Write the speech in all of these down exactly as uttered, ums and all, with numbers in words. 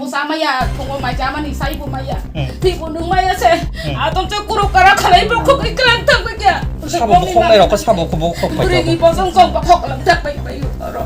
Busa maya, thungo mai jamani, sai bo maya. Hmm. Twi bo nung maya se. Hmm. Atong se kuro kara khalai bo khok iklan thang ba kya. Sabo bo khok nai rok, sabo ko bo khok pai. Bwrwi ni bosong song ba khok lang thang bai bai oro.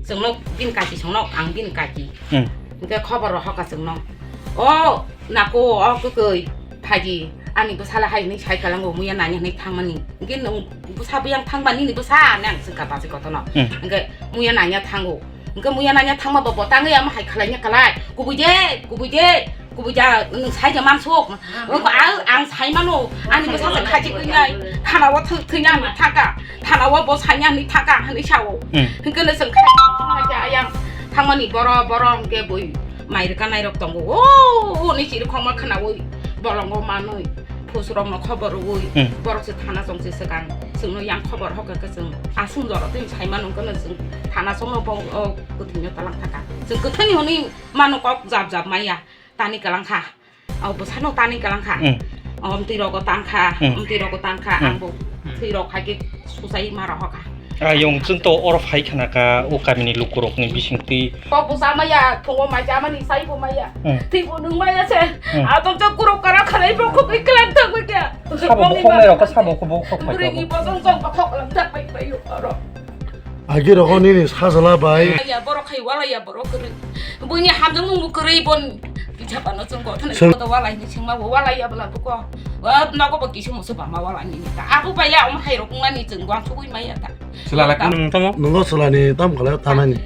Chwngno bini kaki songno, ang bini kaki. Hmm. Hwnkhe khobor rohorkha chwngno. O nako, o kwkwi phaidi, ani bwsala hai hwnwi sai kalango, muya nanya hwnwi thangmani. Hwnkhe nwng bwsa buyang thangba nini bwsa hwnwi ang swngkha bachai kotorno. Hmm. Hwnkhe muya nanya thango. Hwnkhe muya nanya thangma bo bo tangwi amo hai khwlaina kwlai. Kubui de, kubui de. Kubui ja, nwng sai ja mansuk. Ang, ang sai mano, ani bwsa se khachi kwinai, thana o thwi-, thwina hwnwi thaka, thana o bo sanya hwnwi thaka, hwnwi sao. Hmm. Hwnkhe no chwng khai thangma ja ayang, thangmani boro, boro hwnkhe bui mai rwkanai rok tongo. O, o, ni chiri khongma khwnaui, bolongo manui, phus rokno khobor rwui, Hmm. borok se thana chong se swkang, chwngno yang khobor hokhe khe chwng aswng jora twi sai mano, hwnkhe no chwng thana chongno bo, o, kwthwino talang thaka. Chwng kwthwini hwnwi mano kok jab jab maya. Tani kalang kha. O bwsano tani kalang kha. Hmm. O mtwi rogo tan kha, Hmm. mtwi rogo tan kha, Hmm. ang bo Hmm. thwi rok hai khe suchai ma rohor kha. Ayung chwng to oro phai khna kha, o kamini lukurokni bisingtwi. Kok bwsa maya, thungo mai jamani, sai bo maya. Hmm. Thwi bo nung maya se. Hmm. Atong chok kurok kara khalai bo khok iklan thang ba kya. Sabo bo khok nai rok, sabo ko bo khok pai. Bwrwi ni bosong song bo khok lang thang bai bai oro. Agi rogo nini sajla bai. Ya borok khai wala ya borok kwrwi. Buini hamjak nungbo kwrwi bon. Bijapano chwng kothani Sir. Koto wala ni singma bo wala ya bla buko. Wa nogo bo kisu musu bama wala ni ta. Abu bai ya om hai rok ngani chwng gwang thugui mai ya ta. Chwla la kunu mung tamo? Nungo chwlani tam kala tanani.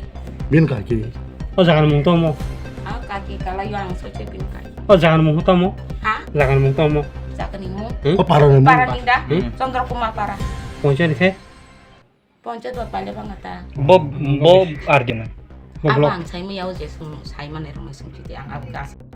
Bin kaki. O jagan mung tamo? A kaki kala yo ang soche bin kaki. O jagan mung tamo? Ha? Jagan mung tamo? Jagani mung. Hmm? O parani mung. Parani da? Hmm? Chandra Kumar para. Ponchayat khe? Ponchayat ba pale banga ta. Bo, bo arjuna. Bo Abo block. Ang sai miyao je sung sai mane rong sung chiti ang abo gas.